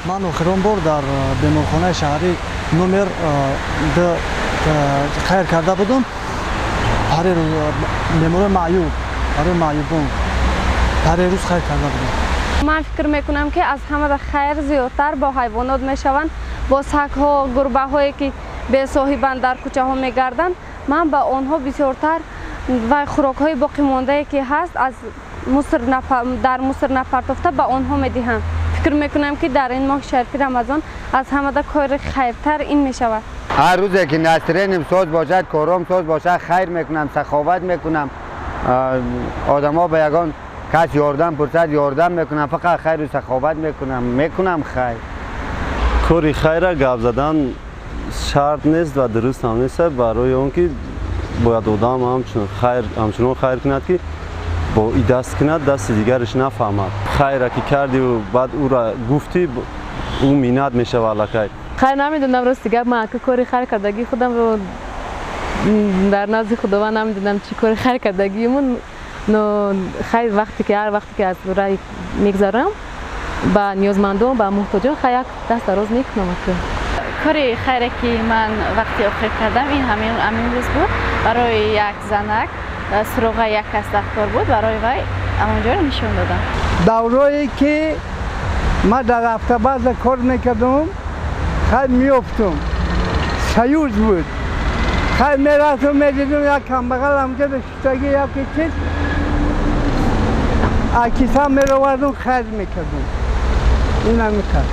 Ман охирон бор дар беморхонаи шаҳрӣ номер 2 хайр карда будам. Беморои маъюб, барои маъюбон парерӯз хайр карда будам. Ман фикр мекунам, ки аз ҳамада хайр зиёдтар бо ҳайвонот мешаванд, бо сагҳо, гурбаҳое, ки бесоҳибанд, дар кӯчаҳо мегарданд. Ман ба онҳо бисёртар ва хӯрокҳои боқимондае, ки ҳаст, аз мусор дар мусор напартофта, ба онҳо медиҳам. Фикр мекунам, ки дар ин моҳи шарифи Рамазон аз ҳамада кори хайртар ин мешавад. Ҳар рӯзе ки настроение м соз бошад, кором соз бошад, хайр мекунам, саховат мекунам. Одамҳо ба ягон кас ёрдам пурсад, ёрдам мекунам. Фақат хайру саховат мекунам, хайр. Кори хайра гап задан шарт нест ва дуруст ҳам нест, барои он ки бояд одам ҳамчунон хайр кунад, ки бо и даст кунад, дасти дигараш нафаҳмад. Хайра ки кардиву баъд ӯра гуфтӣ, ӯ миннат мешава аллакай. Хайр, намедонам, рости гап, ман ака кори хайр кардагии худамро дар назди Худованд намедонам, чӣ кори хайр кардагиимон. Но хайр, вақте ки ҳар вақте ки аз рай мегзарам, ба ниёзмандон, ба муҳтоҷон хайр як даст дароз мекунам, ака. Кори хайре, ки ман вақти охир кардам, ин ҳамин рӯз буд. Барои як занак суроға як кас дар кор буд, барои вай ҳамонҷоро нишон додам. Даврое ки ман дар автобаза кор мекардам, хайр меёфтум, Союз буд, хайр мерафтум, медидум, як камбағал ҳамҷода шиштагӣ, яке чиз акиса меровардум, хайр мекардум. Ин ҳамин кард.